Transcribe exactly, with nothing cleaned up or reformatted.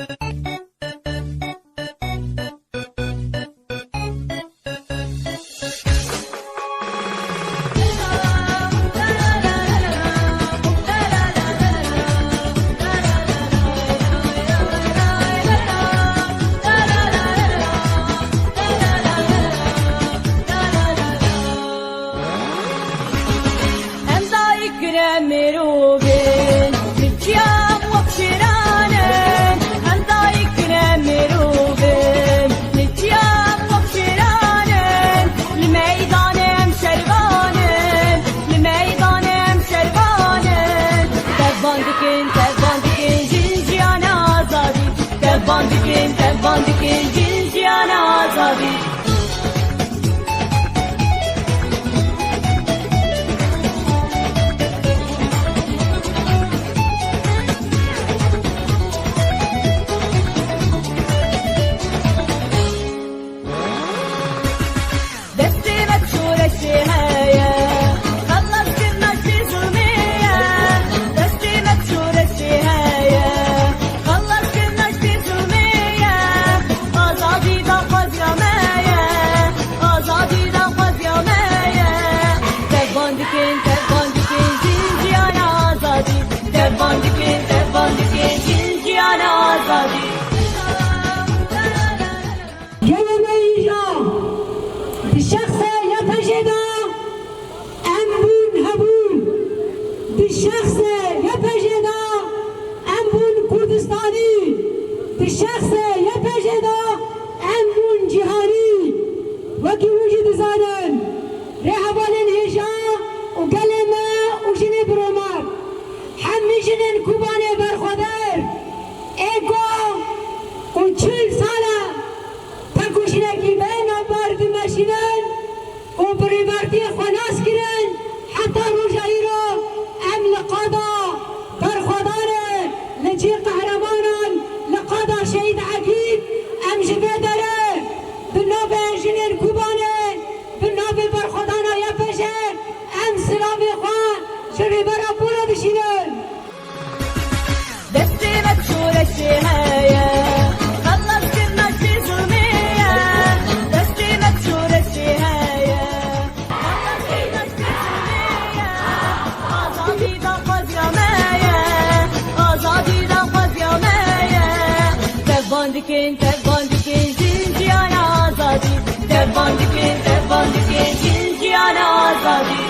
Em dayik ne mirovên, milkiyan wek şêran in. Em dayik ne mirovên, milkiyan wek şêran in. Li meydanê em şervan in, li meydanê em şervan in. Tevban dikin, tevban dikin, jin jiyana azadî. Tevban dikin, tevban dikin, jin jiyana azadî. Destê me bi şoreşê heye, xelaskirina ji zulmê ye. Destê me bi şoreşê heye, xelaskirina ji zulmê ye. Azadî daxwaziya me ye, azadî daxwaziya me ye. Tevban dikin, tevban dikin, jin jiyana azadî. Tevban dikin, tevban dikin, jin jiyana azadî. Gelê me îja di şexsê Y P J de em bûn hebûn. Di şexsê Y P J de em bûn Kurdistanî. Di şexsê Y P J de em bûn cîhanî. Wekî hûn jî dizanin, rêhevalên hêja û gelê me û jinê biromar, hemî jinên Kobanê berxwedar, ê ku çil sal e, tekoşînekî bê navber dimeşînin û bi rêbertiyê xwe nas kirin, heta roja îro em li qada berxwedanê, li cî qehremanan, li qada Şehîd Egîd, em ji vê derê bi navê jinên Kobanê, bi navê berxwedana Y P J, em silavê xwe ji Rêber Apollo dişînin. Destê me bi şoreşê heye, xelaskirina ji zulmê ye. Destê me bi şoreşê heye, xelaskirina ji zulmê ye. Azadî daxwaziya me ye, azadî daxwaziya me ye. Tevban dikin, tevban dikin, jin jiyana azadî. Tevban dikin, tevban dikin, jin jiyana azadî.